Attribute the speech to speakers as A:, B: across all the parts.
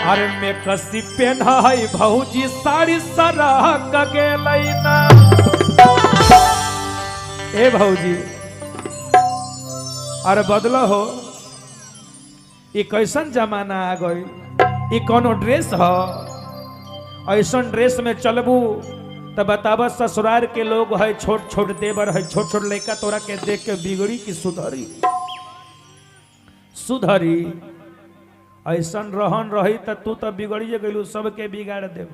A: अरे में कसी पेन है भौजी साड़ी सरक गेलै ना। ए भौजी अरे बदलो हो, ई कैसन जमाना आ गई, ई कोनो ड्रेस ह? ऐसन ड्रेस में चलबू तो बताब ससुराल के लोग है, छोट छोट देवर है, छोट छोट लड़का तोरा के देख के बिगड़ी की सुधरी? सुधरी? ऐसन रहन रही तो तू तो बिगड़िए गलू, सबके बिगाड़ देब।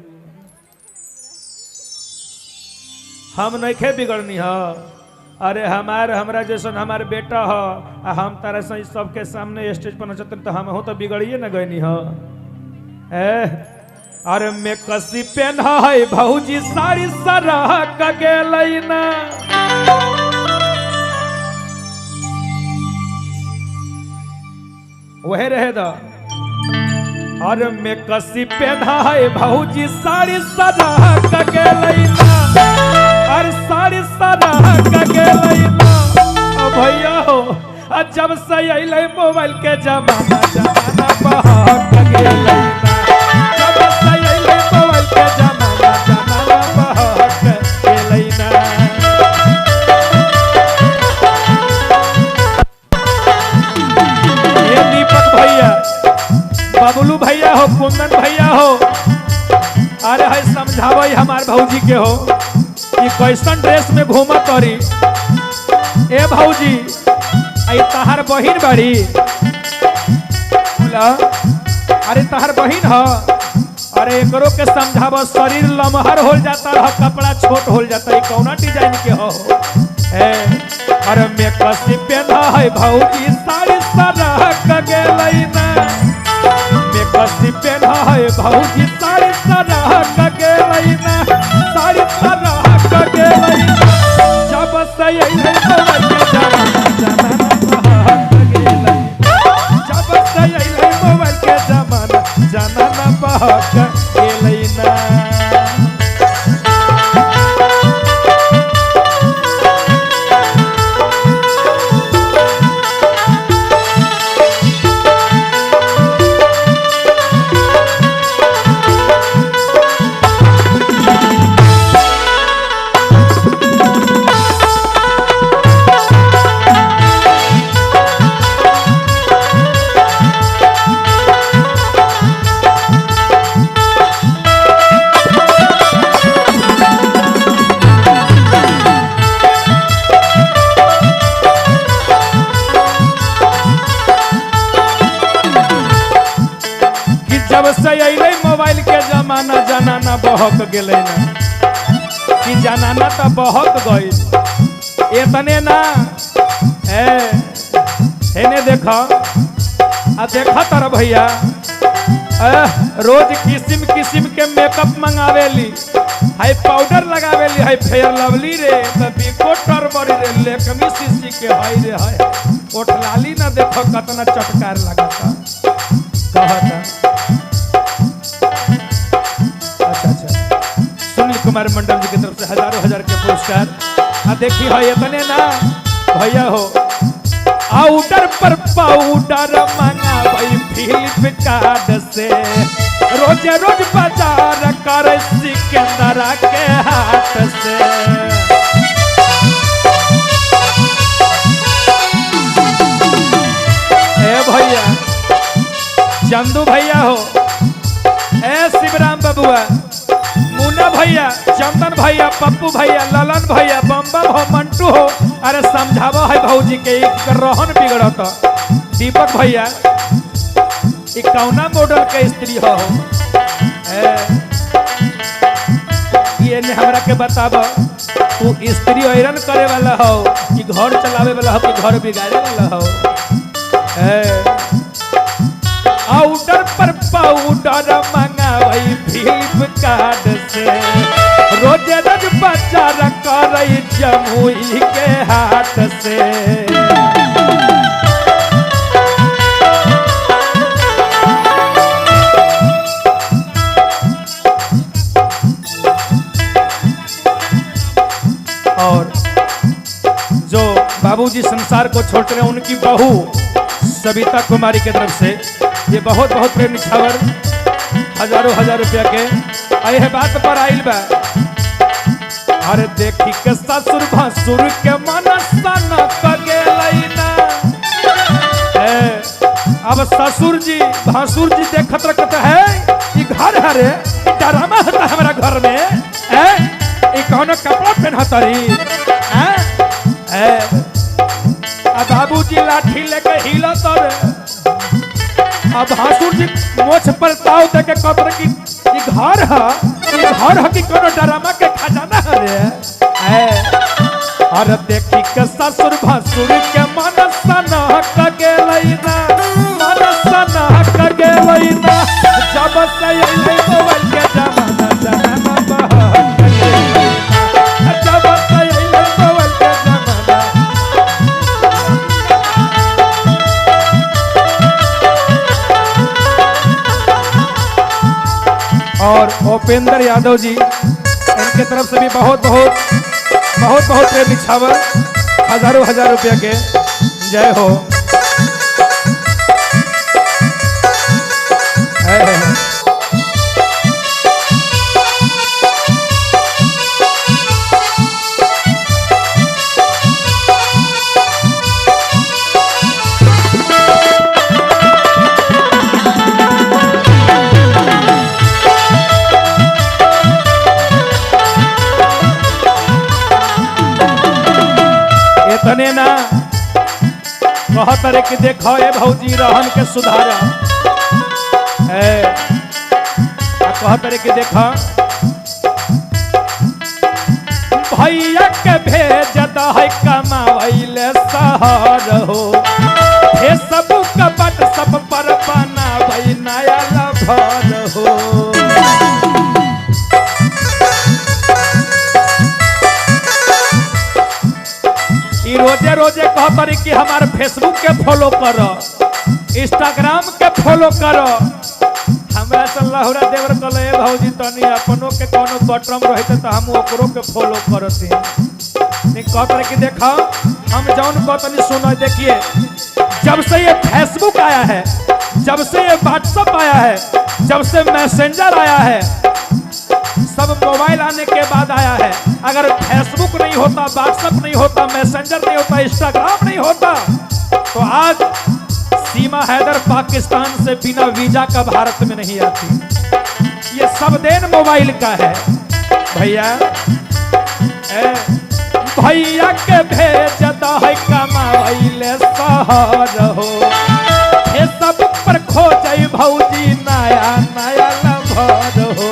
A: हम नइखे बिगड़नी ह। अरे हमार हमरा जैसन हमार बेटा ह आ हम तारा से सबके सामने स्टेज पर नचत तो हम हो तो बिगड़िए न गईनी ह। ए अरे में कसी पेन है भौजी साड़ी सरक गेलै ना। वह रहे द। अरे में कसी पेन है भौजी साड़ी सरक गेलै ना। अरे साड़ी सरक गेलै ना। भैया हो जब से अइलै मोबाइल के जमाना, जमाना बहक गेलै ना। जब से अइलै मोबाइल के जमाना, जमाना बहक गेलै ना। ये दीपक भैया, बबलू भैया हो, कुंदन भैया हो, अरे है समझाबै हमार भौजी के हो कि कैसन ड्रेस में घूमत तरी। ए भौजी आई तहार बहिन बाड़ी, बोला अरे तहार बहिन ह। अरे एकरो के समझाब, शरीर लमहर हो जाता रह, कपड़ा छोट हो जाता है, कौना डिजाइन के हो? ए अरे में कसी पेन है भौजी साड़ी सरक गेलै ना। में कसी पेन है भौजी साड़ी सरक गेलै ना, साड़ी सरक गेलै ना। जब से अइलै मोबाइल के जमाना, जमाना बहक गेलै। जब से अइलै मोबाइल के जमाना, जमाना बहक गेलै ना। जब से अइलै मोबाइल के जमाना, जनाना बहक गेलै ना। कि जनाना तो बहक गई इतने ना। ए हेने देख आ देखा तर भैया, रोज किस्म किस्म के मेकअप मंगावेली, हाई पाउडर लगावेली, हाई फेयर लवली रे, तो बिको टर्बरी रे, लेकमी सीसी के हाई रे हाई ओठलाली ना देखो कतना चटकार लगाता कहता। अच्छा अच्छा, सुनील कुमार मंडल जी की तरफ से हजारों हजार के पुरस्कार। आ देखी है इतने ना भैया हो, आउटर पर पाउडर मंगावई फ्लिपकार्ट से, रोज रोज बाजार कर सिकंदरा के हाथ से। ए भैया चंदू भैया हो, ए शिवराम बबुआ, मुन्ना भैया, चंदन भैया, पप्पू भैया, ललन भैया, बम बम हो, मंटू हो, अरे समझावा है भौजी के एक रहन बिगड़त। दीपक भैया ई कौना मॉडल के स्त्री हो? ये ने हमरा के बताब, तू स्त्री ऐरन करे वाला हो कि घर चलावे वाला हो कि घर बिगाड़े वाला हो? आउटर पर पाउडर मंगावई फ्लिपकार्ट से, रोज रोज बाजार करई जमुई के हाथ से। और जो बाबूजी संसार को छोड़ रहे हैं उनकी बहू सविता कुमारी के तरफ से ये बहुत बहुत प्रेम निछावर। हजारों हजार रुपया के अहे बात पर आइल बा। अरे देखी के ससुर भसुर के मन सनक गेलै ना। अब ससुर जी भसुर जी देखत रखत है ई घर है रे, डरामा होता हमारा घर में, ए कौनो कपड़ा पहनतरी। अब बाबूजी लाठी लेके हिलत रे, अब भासुर जी मोछ पर ताव दे के कहत कि ई घर है, ई घर है कि कोनो डरामा के खजाना है रे। अरे देखी के ससुर भसुर के मन सनक गेलै ना, मन सनक गेलै ना। जब से अइलै मोबाइल के जमाना जमाना बहक गेलै ना, जब से अइलै मोबाइल के जमाना। और उपेंद्र यादव जी इनके तरफ से भी बहुत बहुत बहुत बहुत प्रेम निछावर हजारों हजार रुपया के। जय हो। इतने ना कहत रे कि देखो ए भौजी रहन के सुधारा है, कहत रे कि देखो भैया के भेज दहै कमावैले शहर हो, हे सब कपट सब पर बनावै नया लभर हो। रोजे रोजे कहतरी कि हमारे फेसबुक के फॉलो करो, इंस्टाग्राम के फॉलो करो। हमरा से लहुरा देवर कहले ए भौजी तनी अपनों के कोनो बटम रहते तो हम ओकरो के फॉलो करती। नहीं कहतरी कि देखो हम जौन कहतनी सुनो। देखिए जब से ये फेसबुक आया है, जब से ये व्हाट्सअप आया है, जब से मैसेंजर आया है, सब मोबाइल आने के बाद आया है। अगर फेसबुक नहीं होता, व्हाट्सएप नहीं होता, मैसेंजर नहीं होता, इंस्टाग्राम नहीं होता, तो आज सीमा हैदर पाकिस्तान से बिना वीजा का भारत में नहीं आती। ये सब then mobile का है भैया। भैया के भेज दहै कमावैले शहर हो, हे सब पर खोजै भौजी नया नया लभर हो।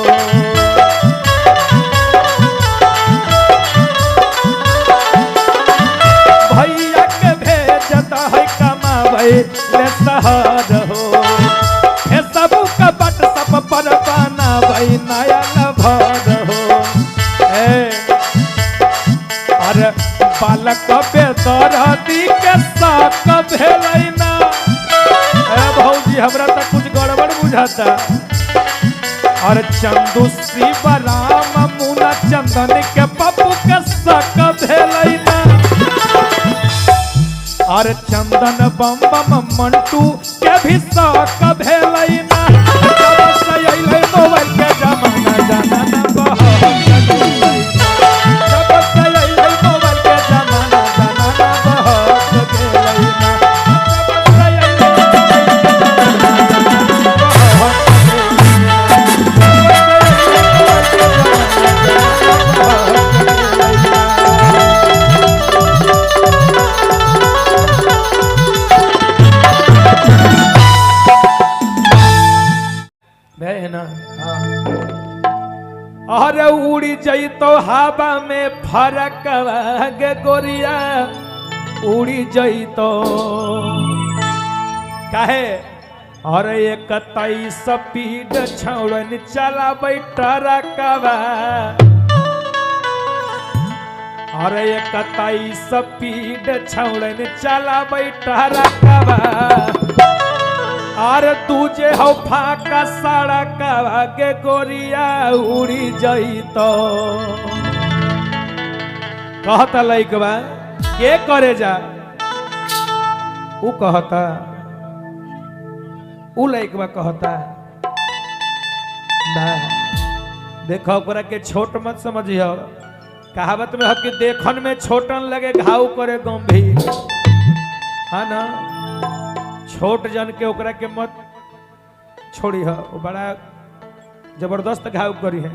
A: भैया के भेज दहै कमावैले शहर हो, हे सब कपट सब पर बनावै नया लभर हो। अरे बालक बेदरदी के साक भेलै ना। ए भौजी हमरा त कुछ गड़बड़ बुझाता। अरे चंदू शिव राम मुना चंदन के पप्पू के साक भेलै ना। अरे चंदन बम बम मंटू के भी साक भेलै ना। जब से अइलै मोबाइल के जमाना जमाना बहक गेलै ना, जब से अइलै मोबाइल के जमाना जमाना बहक गेलै ना, जब से अइलै मोबाइल के जमाना जमाना बहक गेलै ना, जब से अइलै मोबाइल के जमाना जमाना बहक गेलै ना। ना अरे उड़ी जइतो हवा में फरक गे गोरिया, उड़ी जइतो काहे। अरे एक तई स्पीड छौड़न चलाबै ट्रकवा, अरे एक तई स्पीड छौड़न चलाबै ट्रकवा। अरे तुझे हो फाका सड़कवा गे गोरिया उड़ी जइतो। कहता लइकवा के करे जा, उ कहता, उ लइकवा कहता देखो ओकरा के छोट मत समझियो। कहावत में है कि देखन में छोटन लगे घाव करे गंभीर, है ना। छोट जन के ओकरा के मत छोड़ी है, वो बड़ा जबरदस्त घाव करी है।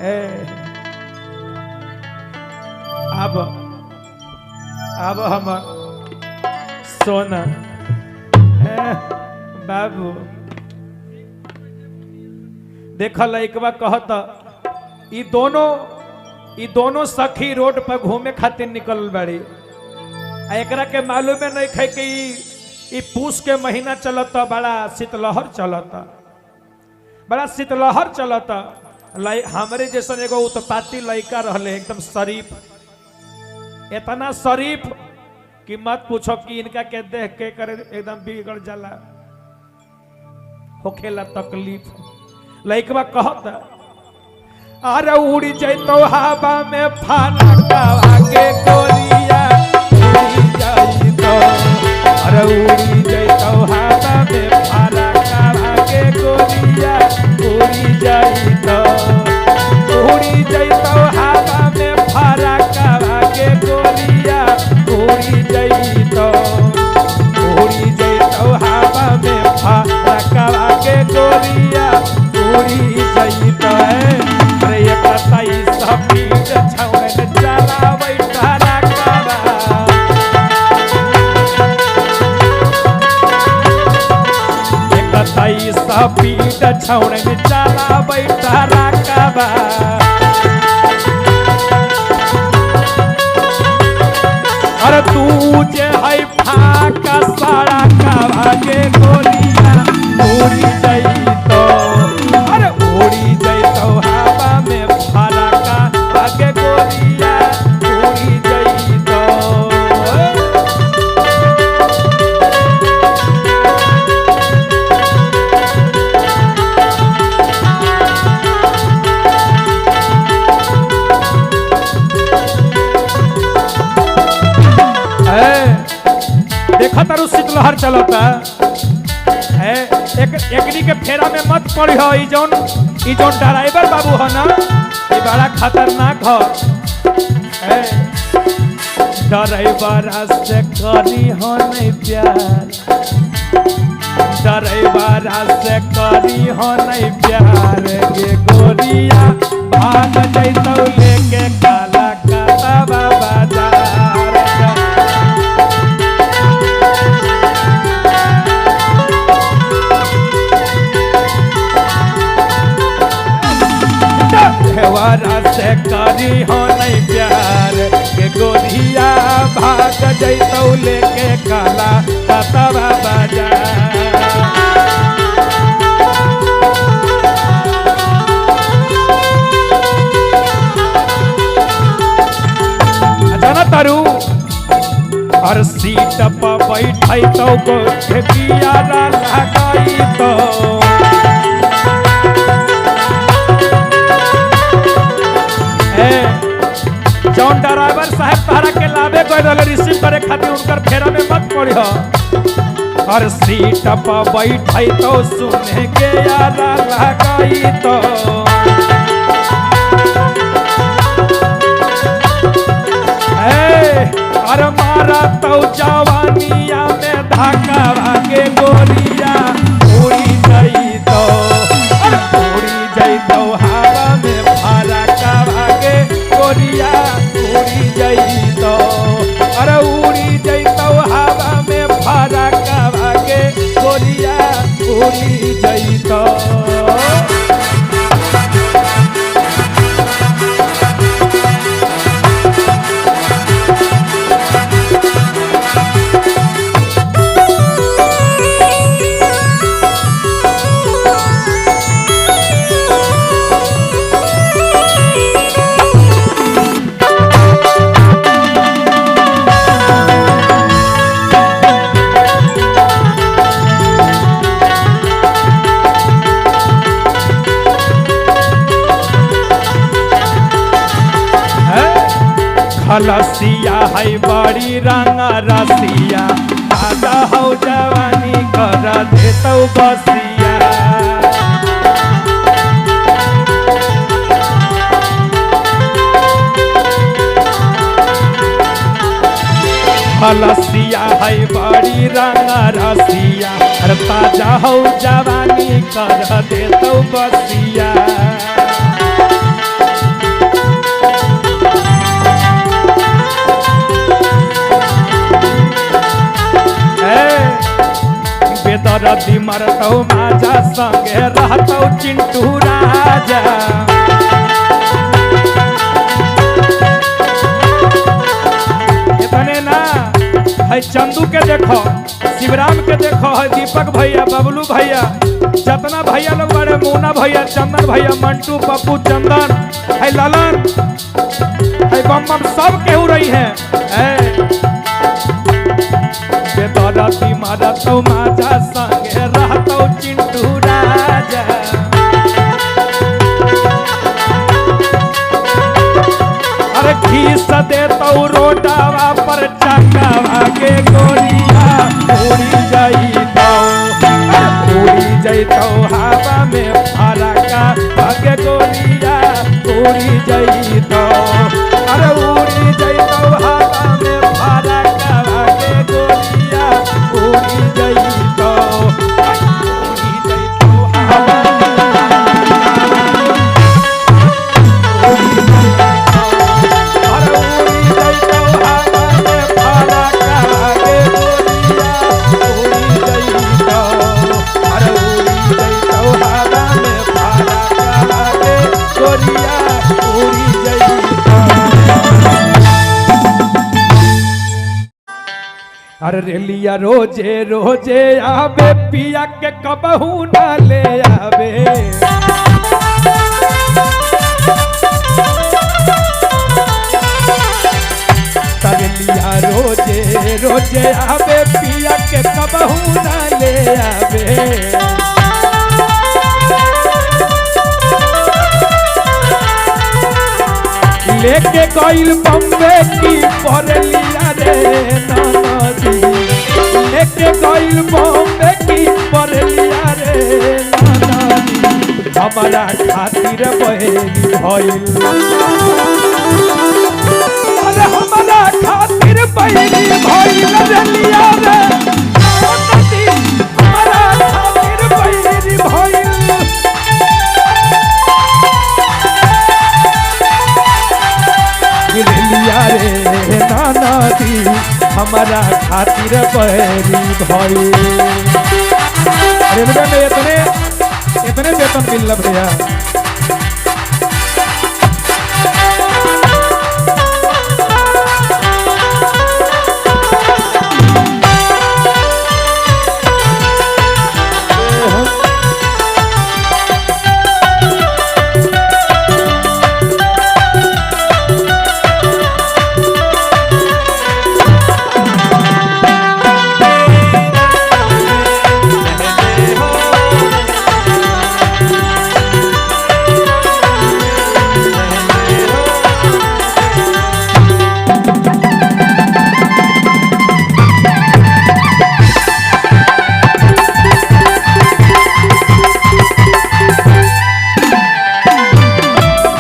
A: ए अब हम सोना ए बाबू देख लइकवा कहत ई दोनों सखी रोड पर घूमे खातिर निकल बाड़ी। आ एकरा के मालूम नहीं है कि ई पूस के महीना चलता, बड़ा शीतलहर चलता, बड़ा शीतलहर चलता। हमरे जैसन एगो उत्पाती लड़का रहले, एकदम शरीफ, इतना शरीफ कि मत पूछो कि इनका के देख के करे एकदम बिगड़ जाला, होखेला तकलीफ। लइकवा कहता अरे उड़ी जैतो हवा में फाना के गोरिया, उड़ी जैतो, अरे उड़ी जैतो हवा में फाना के गोरिया, उड़ी जैतो, उड़ी जैतो हवा में फाना के गोरिया, उड़ी जैतो, उड़ी जैतो हवा में फाना के गोरिया, उड़ी जैतो। अरे एक ताई सपीड छौरन चलाबै तारा काबा, एक ताई सपीड छौरन चलाबै तारा काबा। अरे तू जे है फाका सारा काबा के गोरिया, उड़ी जैतो, अरे उड़ी जैतो हवा में फारा के गोरिया, उड़ी जैतो। देखा तारू शीतलहर चलता है, एक एकनी के फेरा में मत पड़ी हो। ई जौन ड्राइवर बाबू हो ना, ये बड़ा खतरनाक हो। ड्राइवर से करी हो नहीं प्यार, ड्राइवर से करी हो नहीं प्यार गे गोरिया, भाग जैतौ लेके काला काला बाजार। से करी हो नहीं प्यार के गोरिया, भाग जैतौ लेके काला काला बाजार। जाना तारू और सीट पर बैठे तो गोठियारा लगाई तो, जौन ड्राइवर साहब तारा के लावे गए रहे रिसीव करे खातिर, उनकर फेरा में मत पड़ी हो। और सीट पर बैठे तो सुने के यारा लगाई तो, अरे मारा तो जवानिया में धाका भागे गोरिया, उड़ी जैतो, अरे उड़ी जैतो हवा में फारा का भागे गोरिया, उड़ी जैतो, अरे उड़ी जैतो हवा में फारा का भागे गोरिया, उड़ी जैतो। खलसिया है बड़ी रंग रसिया, दादा हो जवानी कर देतौ बसिया। खलसिया है बड़ी रंग रसिया, अरे ताजा हो जवानी कर दे तो बसिया। बेदरदी मरतौ माजा संगे रहतौ चिंटू राजा। इतने ना है चंदू के देखो, शिवराम के देखो, है दीपक भैया, बबलू भैया, जतना भैया लोग बड़े, मोना भैया, चंदन भैया, मंटू, पप्पू, चंदन, है ललन, है बम बम, सब केहू रही है। बेदरदी मरतौ माजा संगे रहतौ चिंटू राजा। अरे घीस देतौ रोटावा पर चकावा के गोरिया, उड़ी जइतौ, उड़ी जइतौ हवा में फरका के गोरिया, उड़ी जइतौ, अरे उड़ी जइतौ हवा में फरका के गोरिया, उड़ी जइतौ, उड़ी जइतौ हवा। अरे रेलिया रोजे रोजे आवे, पिया के कबहू ना ले आवे। रेलिया रोजे रोजे आवे, पिया के कबहू ना ले आवे। लेके गइल बम्बे की परलिया रे नाना, लेके गइल बम्बे की परलिया रे नाना, हमारा खातिर बहेरी भइल, अरे हमारा खातिर बहेरी भइल रेलिया रे नाना, हमारा खातिर बहेरी भइल रेलिया रे नाना दी, हमारा खातिर बहेरी भइल। रेलवे में इतने इतने वेतन मिल भैया।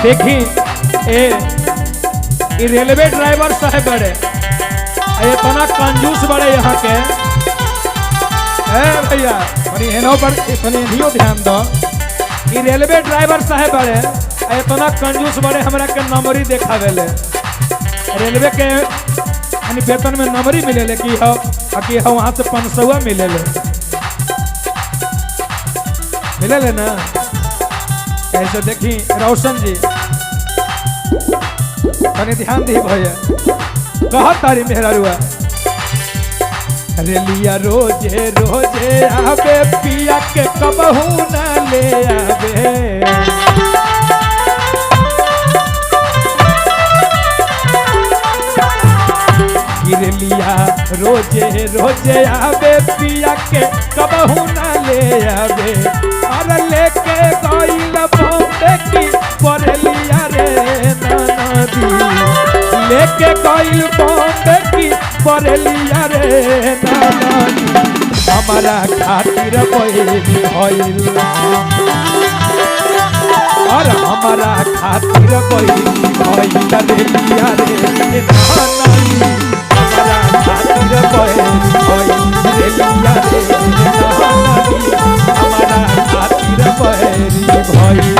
A: देखी ए रेलवे ड्राइवर साहब बड़े इतना कंजूस बड़े यहाँ के। ए भैया तनी पर तनी एनियो ध्यान दो, ई रेलवे ड्राइवर साहब बड़े इतना कंजूस बड़े, हमरा के नंबरी देखावेले। रेलवे के यानी वेतन में नंबरी मिलेले कि हो कि हो वहाँ से 500 मिलेले, मिलेले ना। ऐसे देखी रोशन जी तनी ध्यान दी भैया, कहा तारी मेहरारुआ। रेलिया रोजे रोजे आवे, पिया के कबहू ना ले आवे। रेलिया रोजे रोजे आवे, पिया के कबहू ना ले आवे। अरे लेके गइल बम्बे की परलिया रे नाना दी, लेके गइल बम्बे की परलिया रे नाना दी, हमारा खातिर बहेरी भइल, और हमारा खातिर बहेरी भइल रेलिया रे नाना दी। हमारा खातिर बैरी भइल रेलिया रे ननदी, हमारा खातिर बैरी भइल।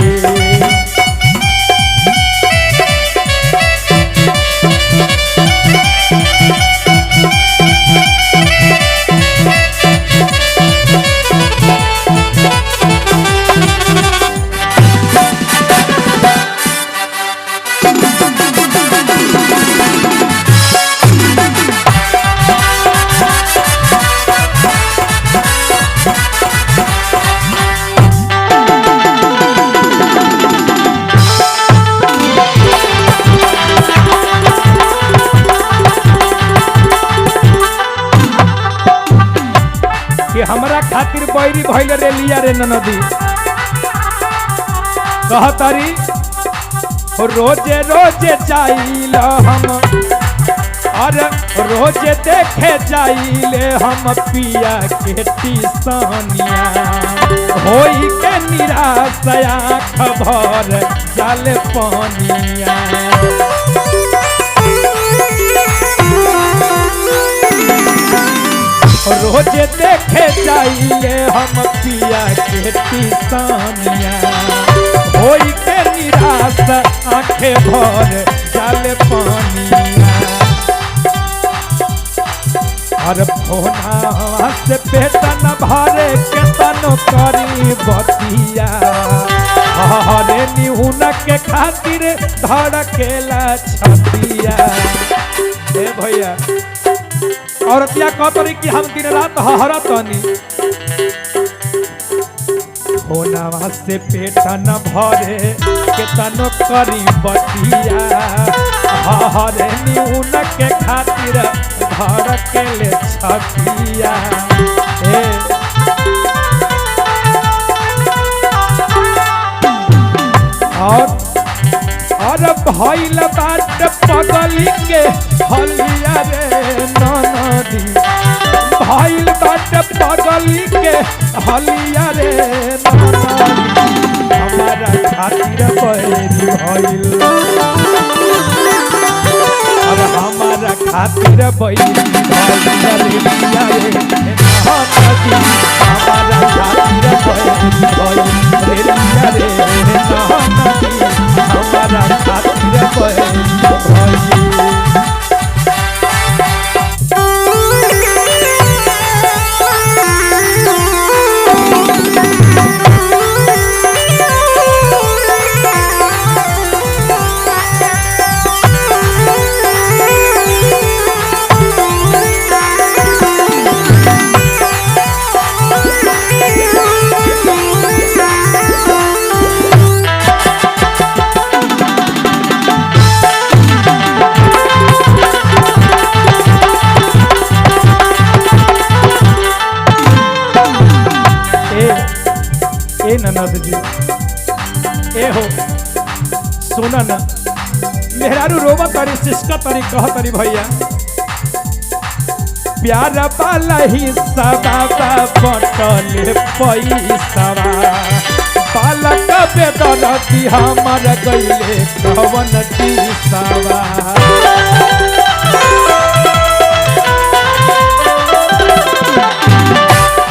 A: कि हमरा खातिर बैरी भइल रे लिया रे ननदी। कहतारी रोजे रोजे जाइल हम, अरे रोजे देखे जाइले हम पिया के टीसनिया, होई के निराश आँख भर जाल पनिया। रोज देखे जाइले हम पिया के टीसनिया, होई के निराश आंखें भर जाल पनिया। अरे फोना से पेट न भरे केतनो करी बतिया, हरे निहुन के खातिर धड़केला छतिया। ए भैया औरतिया कहतरी कि हम दिन रात हहरतनी, होनावा से पेट न भरे केतनो करी बतिया, हरे निहुन के खातिर धड़केले छतिया। ए और भइल बाट पगली के हलिया रे ननदी, भइल बाट पगली के हलिया रे ननदी, हमारा खातिर बैरी भइल, और हमारा खातिर बैरी भइल रे लिया रे ननदी, हमारा खातिर बैरी भइल रे लिया रे ननदी, हमारा खातिर बैरी भइल। ए ए ननद जी, ए हो सुना ना, मेहरारू रोवा तारी सिसका तारी कह तारी भैया प्यार वाला हिस्सा बाबा बटले पैसावा, बालक बेदरती हमर गईले कवन दिसावा।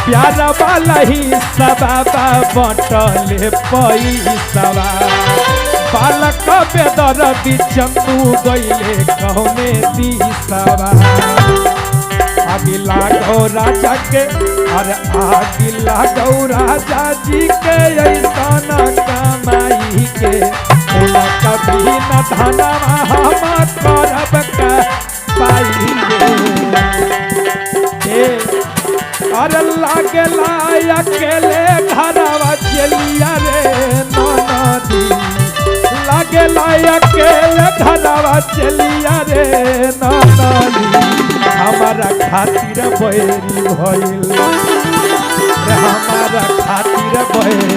A: प्यार वाला हिस्सा बाबा बटले पैसावा, बालक बेदरती चंदू गईले कहने दिसावा। आगे लागो राजा के, अरे आगे लागो राजा जी के ऐसा न कमाई के, ओला कभी न धनवा हम करब का पाई के। ए अरे लागेला अकेले घरवा चलिया रे ननदी, लागेला अकेले घरवा चलिया रे ननदी, हमारा खातिर बैरी भइल, हमारा खातिर बैरी